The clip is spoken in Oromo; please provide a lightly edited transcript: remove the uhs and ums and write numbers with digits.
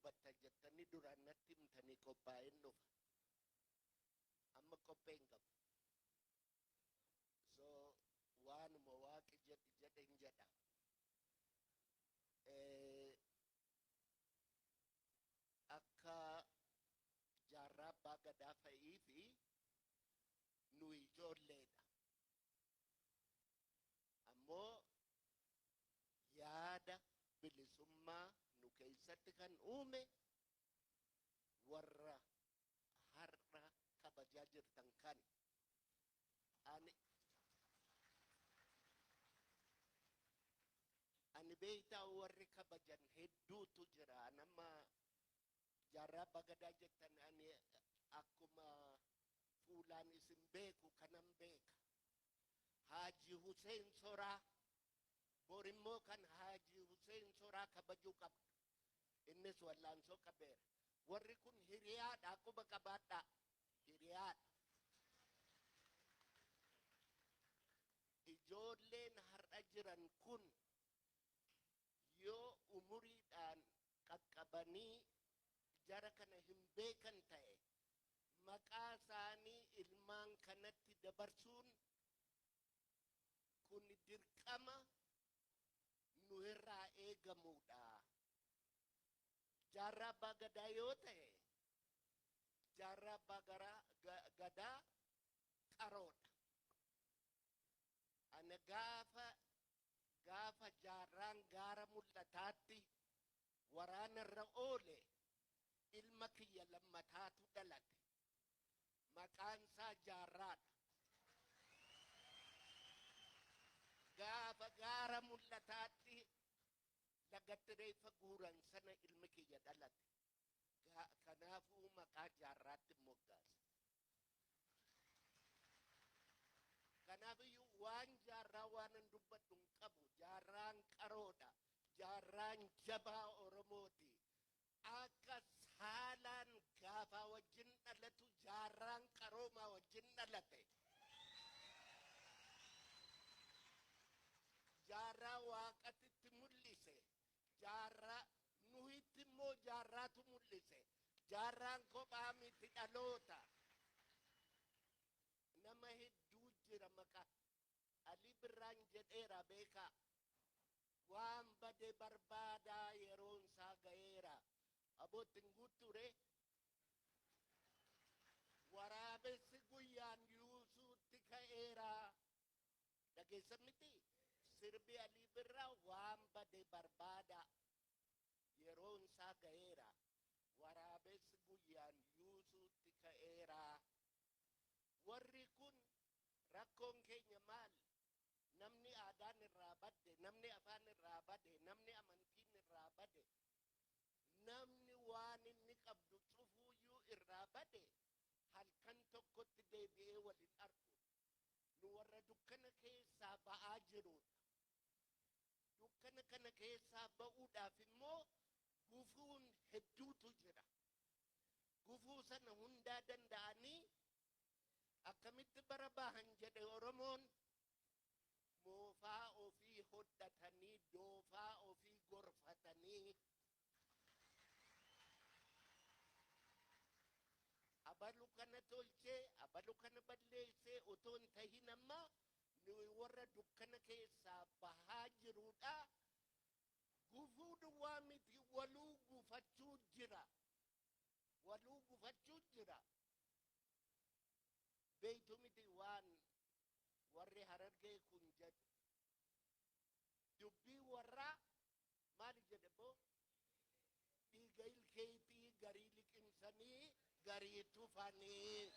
Dubbatta jettanii duraan natti himtanii qophaa'een dhufa. Amma qophee hin qabu. So waanuma waaqi jedhi jedhen jedha. Akka Jaarraa Abbaa Gadaa fa'ii fi nu ijoolleedha. Ammoo yaada bilisummaa nu keessatti kan uume warra har'a kabajaa jirtan kana. Ani ani beektaa warri kabajan hedduutu jira. Ani amma Jaarraa Abbaa Gadaa jettan, ani akkuma fuulaan isin beeku kanan beeka. Haaji Hussein Soraa borimmoo kan Haaji Hussein Soraa kabajuu qabdu. Innis wallaansoo qabeera. Warri kun hiriyaadha, quba qabaadhaa. Hiriyaadha. Ijoolleen har'a jiran kun yoo umuriidhaan qaqqabanii jara kana hin beekan ta'e, maqaa isaanii ilmaan kanatti dabarsuun kun dirqama nu irraa eegamuudha. Jaarraa Abbaa Gadaa yoo ta'e, Jaarraa Abbaa Gadaa qaroodha. Ana gaafa Jaarraan gaara Mul'ataatti waraana irra oole, ilma kiyya lammataatu dhalate. Maqaan isaa Jaarraadha. Gaafa gaara Mul'ataatti lagatti reeffa guuran sana ilmi kiyya dhalate. Kanaafuu maqaa Jaarraatti moggaase. Kanaafiyyuu waan Jaarraa waanan dubbadhu hin qabu. Jaarraan qaroodha. Jaarraan jabaa Oromooti. Akka saalaan gaafaa wajjin dhalatu, Jaarraan qaroomaa wajjin dhalate. Jaarraa waaqatitti mul'ise. Jaarraa nuhitti immoo Jaarraatu mul'ise. Jaarraan kophaa miti, dhaloota. Nama hedduu jira maqaa. Alii Birraan jedheera, beekaa. Waan bade barbaadaa, yeroon isaa ga'eera. Aboottiin guutture. Waraabessi guyyaan yuusuutti ka'eera. Dhageessan miti? Sirbi Alii Birraa waan bade barbaada. Yeroon isaa ga'eera. Waraabessi guyyaan yuusuutti ka'eera. Warri kun rakkoon keenya maal? Namni aadaan irraa badde, namni afaan irraa bade, namni amantiin irraa bade, namni waan inni qabdu cufuuyyuu irraa bade, halkan tokkotti deebi'ee waliin argu. Nu warra dukkana keessaa ba'aa jirudha. Dukkana kana keessaa ba'uudhaaf immoo gufuun hedduutu jira. Gufuu sana hundaa danda'anii akkamitti bara bahan jedhe Oromoon? Moofaa ofii hodhatanii, doofaa ofii gorfatanii. Abalu kana tolchee, abalu kana balleessee otoo hin tahin, amma nuyi warra dukkana keessaa bahaa jirudha. Gufuu duwwaa miti, waluu gufachuu jira. Waluu gufachuu jira. Beeytu miti waan warri Harargee kun jedhu? Dubbii warraa maali jedhe boo? Dhiiga ilkeetii garii liqimsanii garii tufanii.